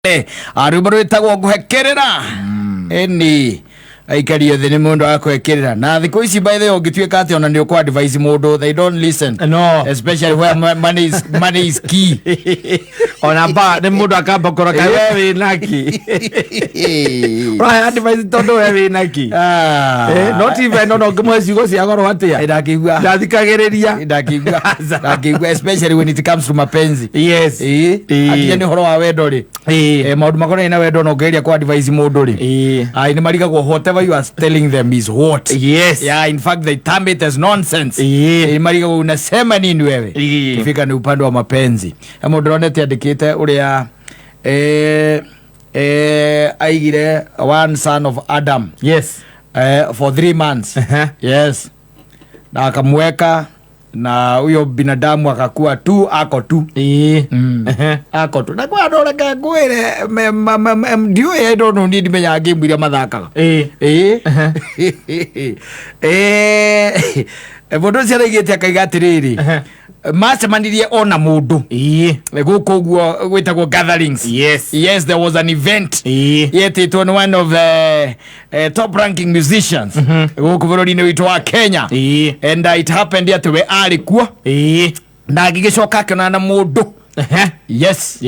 Rwĩmbo rwĩtagwo ngũhekĩrĩra ĩni aikario thĩ nĩ mũndũ akũhekĩrĩra na thikũ ici, by the way, ũngĩtuĩka atĩ ona nĩ ũkũ advise mũndũ, they don't listen. No. Especially where money is key. Ona ba nĩ mũndũ akamba kũrora kaĩ we wĩ naki, ũrahe advice tondũ we wĩ naki. Ah. Not even ona ũngĩmũhe ciugo cia goro atĩa, Ndakĩigua. ndathikagĩrĩria. Ndakĩigua, ndakĩigua, especially when it comes to mapenzi. Akinya nĩ ũhoro wa wendo rĩ, maũndũ makonainie na wendo, na ũngĩgeria kũ advise mũndũ rĩ, ai nĩ marigagwo whatever you are telling them is what. Yeah, in fact, they term it as nonsense. Marigagwo unasema nini wewe. Kifika ni upande wa mapenzi, na mũndũ ũronete andĩkĩte ũrĩa aigire one son of Adam for 3 months. Yes, na akamweka na huyo binadamu akakuwa tu ako tu. Ako tu na kwa andũ, reke ngwĩre, ndiũĩ, I don't know, niĩ ndimenyaga game iria mathakaga. Ĩĩ. Mũndũ ũcio araigĩte akaiga atĩrĩrĩ, macemanirie ona mũndũ gũkũ ũguo gwĩtagwo gatherings. Yes, there was an event yetĩtwo nĩ one of the top ranking musicians gũkũ bũrũri-inĩ witũ wa Kenya. And it happened atĩ we arĩ kuo na agĩgĩcoka akĩonana na mũndũ. Yes,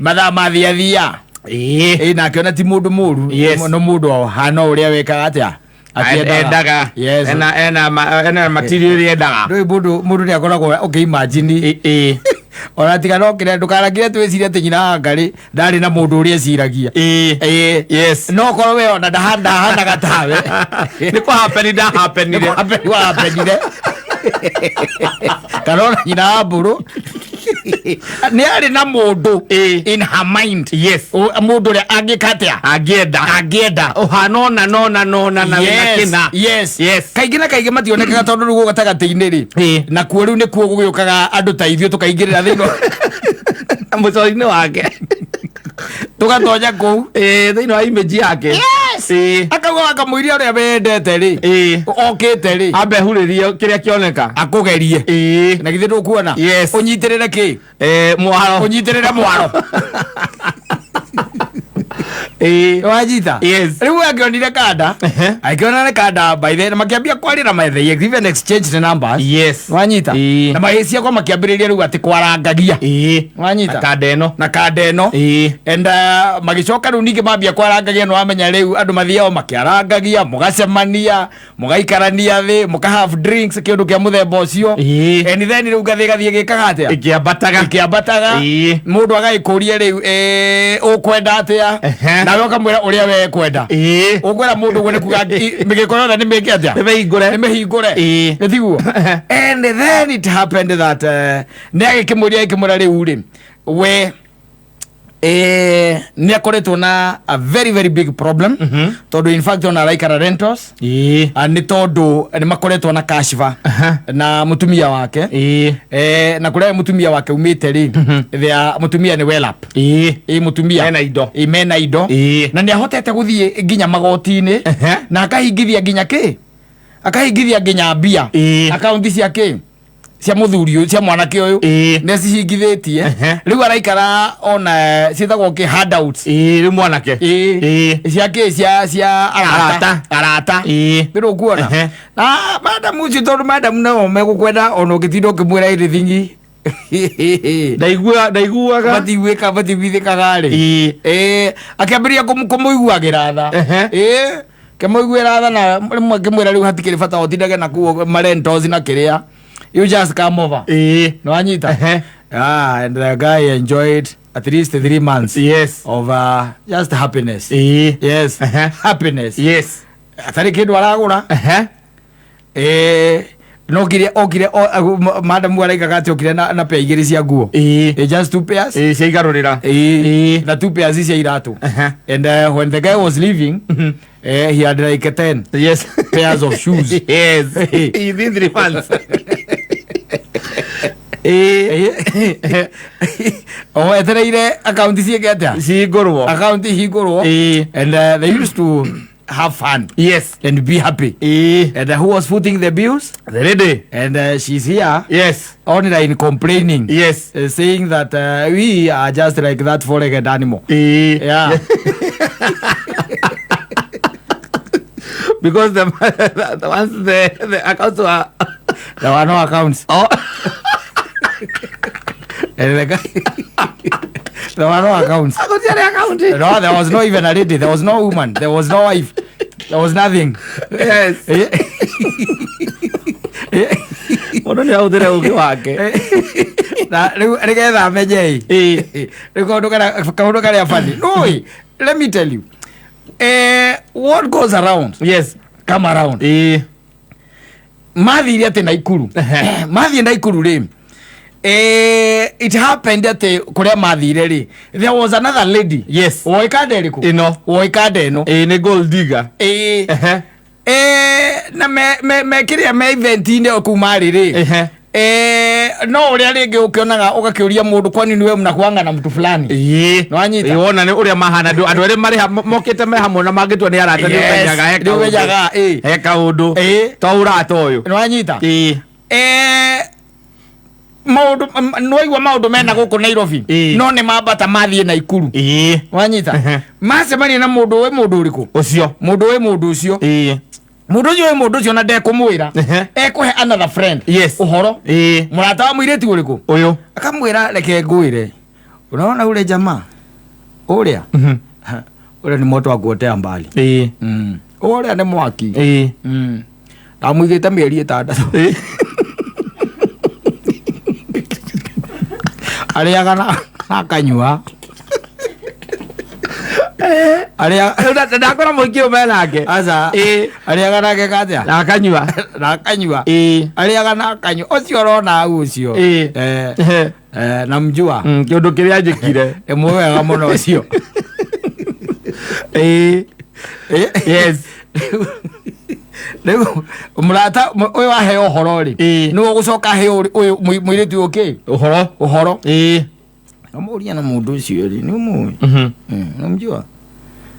mathaa mathiathia. Ĩ, na akĩona ti mũndũ mũru. No mũndũ hana ũrĩa wekaga atĩa. Akĩendaga. Endaga. Yes. Ena material ĩrĩa endaga. Ndũĩ mũndũ nĩ akoragwo ũkĩimagine. Ona tiga no kĩrĩa ndũkarakire twĩcirie atĩ nyina wa Ngarĩ ndarĩ na mũndũ ũrĩa eciragia. No korwo we ona ndahanaga tawe. Nĩ kũ happen ndahappenire. Wapenire kana ona nyina wa mbũrũ nĩ arĩ na mũndũ in her mind. Mũndũ ũrĩa angĩka atĩa? Angĩenda. Angĩenda. Ũhana ona nona nona na wĩna kĩna. Kaingĩ na kaingĩ mationekaga tondũ rĩu gatagatĩ-inĩ rĩ, nakuo rĩu nĩkuo gũgĩũkaga andũ ta ithuĩ tũkaingĩrĩra thĩinĩ mũcoro-inĩ wake. Tũgatonya kũu. Thĩinĩ wa image yake. Akauga akamũiria ũrĩa wendete rĩ, okĩte rĩ, ambe hurĩrie kĩrĩa kĩoneka. Akũgerie. Na githĩ ndũkuona? Yes. Ũnyitĩrĩre kĩ? Mwaro. Ũnyitĩrĩre mwaro. Wanyita? Yes. Rĩu akĩonire kanda, akĩona nĩ kanda by the na makĩambia kwaria na they even exchange the numbers. Wanyita? Na magĩciakwa makĩambĩrĩria rĩu atĩ kwarangagia. Wanyita? Na kanda ĩno. Na kanda ĩno. And magĩcoka rĩu ningĩ mambia kwarangagia, nĩ wamenya rĩu andũ mathiao makĩarangagia, mũgacemania, mũgaikarania thĩ, mũka have drinks, kĩũndũ kĩa mũthemba ũcio. And then rĩu ngathĩ gathiĩ gĩkaga atĩa? Ĩkĩambataga. Ĩkĩambataga. Mũndũ agagĩkũria rĩu, ũkwenda atĩa? Nawe ũkamwĩra ũrĩa we ekwenda. Ũkwĩra mũndũ ũguo nĩ kuga mĩgĩko yothe nĩ mĩke atĩa? Nĩ mĩhingũre. Nĩ mĩhingũre. Nĩ tiguo? And then it happened that nĩ agĩkĩmũria, agĩkĩmwĩra rĩu rĩ, we nĩ akoretwo na a very very big problem, tondũ in fact ona araikara rentals. Nĩ tondũ nĩ makoretwo na kashifa na mũtumia wake. Na kũrĩa mũtumia wake umĩte rĩ, mũtumia nĩ well up. Ĩ, mũtumia Mena indo. Ĩ, mena indo. Na nĩ ahotete gũthiĩ nginya magoti-inĩ na akahingithia nginya kĩ, akahingithia nginya mbia akaunti cia kĩ, cia mũthuri ũyũ, cia mwanake ũyũ. Nĩ acihingithĩtie. Rĩu araikara ona ciĩtagwo kĩ, handouts. Rĩu mwanake. Cia kĩ, cia arata. Arata. Arata. Nĩ ũkuona? Na madamu ũcio, tondũ madamu nao megũkwenda ona ũngĩtinda ũkĩmwĩra anything. Ndaigua ndaiguaga. Matiguĩka, matiguithĩkaga rĩ. Akĩambĩrĩria kũmũiguagĩra tha. Kĩmũiguĩra tha na rĩmwe akĩmwĩra rĩu hatikĩrĩ bata ũtindage na kuo marentos na kĩrĩa, you just come over. Nĩwanyita? Ah, and the guy enjoyed at least 3 months of just happiness. Yes. Happiness. Atarĩ kĩndũ aragũra. No okire okire madamu araigaga atĩ okire na pair igĩrĩ cia nguo. Just two pairs. Cia igarũrĩra. Na two pairs cia iratũ. And when the guy was leaving, he had like 10 pairs of shoes. Yes, within 3 months. O etereire akaunti ciĩke atĩa? Cihingũrwo. Akaunti hingũrwo. And they used to Have fun and be happy. And who was footing the bills? The lady. And she's here online complaining, saying that we are just like that four-legged animal. Yeah. Because the ones the accounts were There were no accounts. Oh. And the guy, there were no accounts. Gũtiarĩ account. No, there was no even a lady. There was no woman. There was no wife. There was nothing. Mũndũ nĩ ahũthĩre ũgĩ wake. Na rĩu nĩgetha amenye ĩ, rĩu kaũndũ karĩa funny, no, let me tell you, what goes around come around. Mathire atĩ Naikuru, mathiĩ Naikuru rĩ, it happened atĩ kũrĩa mathire rĩ, there was another lady woĩ kanda ĩrĩkũ? Ĩno. Woĩ kanda ĩno. Ĩĩ, nĩ gold digger. Ĩĩ. Na me kĩrĩa me event-inĩ kũu marĩ rĩ, no ũrĩa rĩngĩ ũkĩonaga ũgakĩũria mũndũ, kwani niwe mnakuanga na mtu fulani? Nĩwanyita? Ĩĩ, wona nĩ ũrĩa mahana, andũ erĩ marĩ mokĩte me hamwe na mangĩtua nĩ arata, nĩ ũmenyaga he Nĩ kaũndũ. ũmenyaga, ĩĩ. He kaũndũ. To ũrata ũyũ. Nĩwanyita? Maũndũ nĩwaigua maũndũ mena gũkũ Nairobi, no nĩ mambata mathiĩ Naikuru. Wanyita? Macemania na mũndũ wĩ mũndũ ũrĩkũ? Ũcio. Mũndũ wĩ mũndũ ũcio. Mũndũ ũcio wĩ mũndũ ũcio na ndekũmwĩra, ekũhe another friend ũhoro. Mũrata wa mũirĩtu ũrĩkũ? Ũyũ. Akamwĩra, reke ngwĩre, unaona ule jamaa ũrĩa, ũrĩa nĩ moto wa kuotea mbali. Ũrĩa nĩ mwaki. Ndamũigĩte mĩeri 6, arĩaga na akanyua, arĩa Rĩu ndakora mũingĩ ũyũ menake. Aca. Arĩaga nake katia? Na akanyua. Na akanyua. Arĩaga na akanyua, ũcio ũrona hau ũcio. Namjua. Kĩũndũ kĩrĩa njĩkire. Ĩmwe wega mũno ũcio. Rĩu mũrata ũyũ waheo ũhoro rĩ, nĩwe ũgũcoka aheo ũyũ mũirĩtu ũyũ kĩ? Ũhoro. Ũhoro. Amuria, na mũndũ ũcio rĩ, nĩ ũmũĩ? Namjua.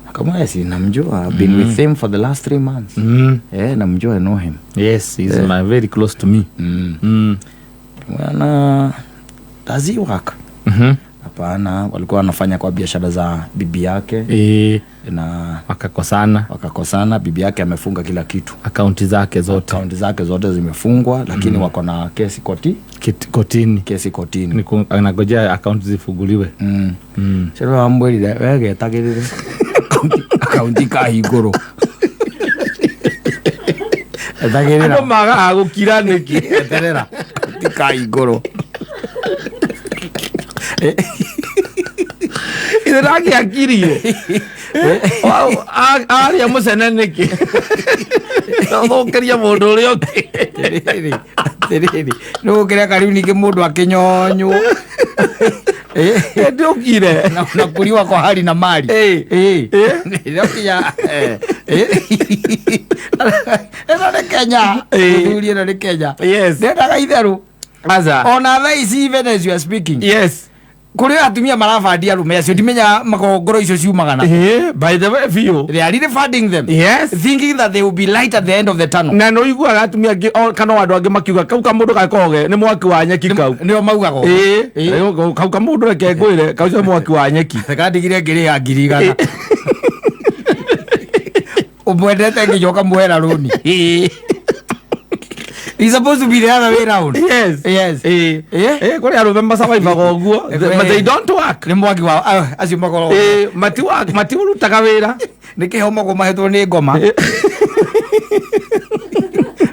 Akamwambia, si namjua, I've been with him for the last 3 months. Namjua, I know him. Yes, he's my very close to me. Bwana, does he work? Hapana, walikuwa wanafanya kwa biashara za bibi yake na Wakakosana. Wakakosana, bibi yake amefunga kila kitu. Akaunti zake zote. Akaunti zake zote zimefungwa, lakini wako na kesi koti. Kotini. Kesi kotini. Anagojea akaunti zifunguliwe. Cero wamwĩrire wegetagĩrĩre akaunti kahingũrwo, etagĩrĩra. Andũ magaga gũkira nĩkĩ? Eterera akaunti kahingũrwo. Ithe ndangĩakirie aria mũcene nĩkĩ, ũthũkĩrie mũndũ ũrĩa ũngĩ. Atĩrĩrĩ, atĩrĩrĩ, nĩ gũkĩrĩa kariu ningĩ mũndũ akĩnyonywo. Ndĩ ũkire. Na kuliwa kwa hali na mali. No kinya ĩno nĩ Kenya. Mũthuri, ĩno nĩ Kenya. Ndendaga itherũ. Aca. Ona thaa ici, even as you are speaking, kũrĩ atumia marabandia arũme acio, ndimenya makorwo ngoro icio ciumaga na By the way, biũ. They are really funding them, thinking that they will be light at the end of the tunnel. Na nĩ ũiguaga atumia angĩ kana andũ angĩ makiuga kau kamũndũ gakoge nĩ mwaki wa nyeki kau. Nĩo maugaga ũguo. Kau kamũndũ, reke ngwĩre, kau cio mwaki wa nyeki. Kandigire ngĩrĩha 100,000, ũmwendete nginya ũkamũhera rũni. It's supposed to be the other way round. Kũrĩ arũme macabaibaga ũguo, but they don't work. Nĩ mwaki wa acio makoragwo. Matiurutaga wĩra. Nĩ kĩhomo mahetwo nĩ ngoma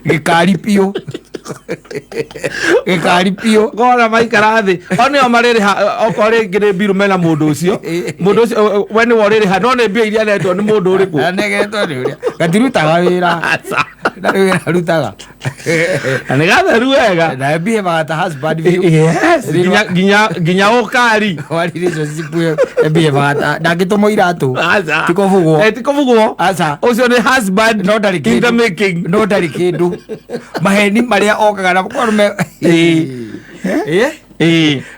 gĩkari biũ, gĩkari biũ. Ngona maikara thĩ o nĩo marĩrĩha, okorwo rĩngĩ nĩ mbiru mena mũndũ ũcio, mũndũ ũcio we nĩwe ũrĩrĩha, no nĩ mbia iria aretwo nĩ mũndũ ũrĩkũ? Anegetwo nĩ ũrĩa gatirutaga wĩra, ndarĩ wĩra arutaga. Na nĩ gatheru wega. Na behavior ta husband biũ. Nginya ũkari. Wa relationship behavior ta ndangĩtũmwo iratũ. Aca. Ti kũbugwo. Ti kũbugwo. Aca. Ũcio nĩ husband No ndarĩ in the kĩndũ. making. No ndarĩ kĩndũ, maheni marĩa okaga na kwarume.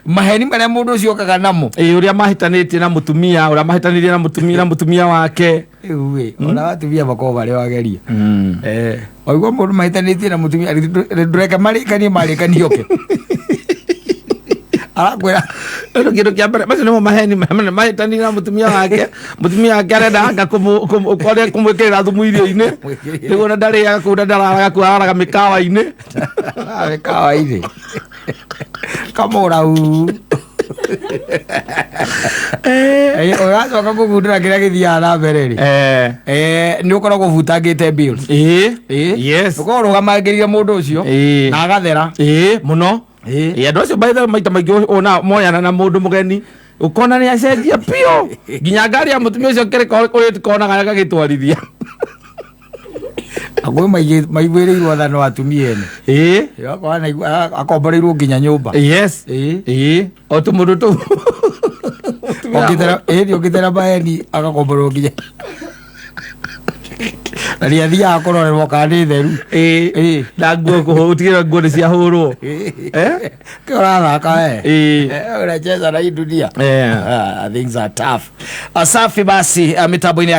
Maheni marĩa mũndũ ũcio okaga namo. Ĩĩ, ũrĩa mahĩtanĩtie na mũtumia, ũrĩa mahĩtanirie na mũtumia wake. Rĩu ĩ, ona atumia makoragwo marĩ wageria. Waigua mũndũ mahĩtanĩtie na mũtumia, ndũreke marĩkanie, marĩkanie oke arakwĩra. Rĩu kĩndũ kĩa mbere, macio nĩmo maheni mahĩtanirie na mũtumia wake. Mũtumia wake arenda anga kũmwĩkĩrĩra thumu irio-inĩ nĩguo na ndarĩaga kũu na ndararaga kũu, araraga mĩkawa-inĩ. Mĩkawa-inĩ kamũrau. Ũgacoka kũgundũra kĩrĩa gĩthiaga na mbere rĩ, nĩ ũkoragwo ũbutangĩte bills. Ũkoragwo ũrũgamangĩrire mũndũ ũcio na agathera. Ĩĩ, mũno. Ĩĩ, andũ acio, by the way, maita maingĩ ona moyana na mũndũ mũgeni, ũkona nĩ acenjia biũ, nginya ngari ya mũtumia ũcio kĩrĩko ũrĩ konaga agagĩtwarithia. Akwĩ maiguĩrĩirwo tha no atumia ene. Akorwo akomboreirwo nginya nyũmba. Ĩĩ, o tũmũndũ tũu. Ĩni ũngĩtera maheni, agakomborerwo nginya na nĩ athiaga kũrorerwo kana nĩ theru. Na nguo ũtigĩrĩra nguo nĩ ciahũrwo. Eh? Kĩ ũrathaka we? Ĩĩ. Unacheza na hii dunia. Eh. Ah, things are tough. Asafi basi, mitambo-inĩ ya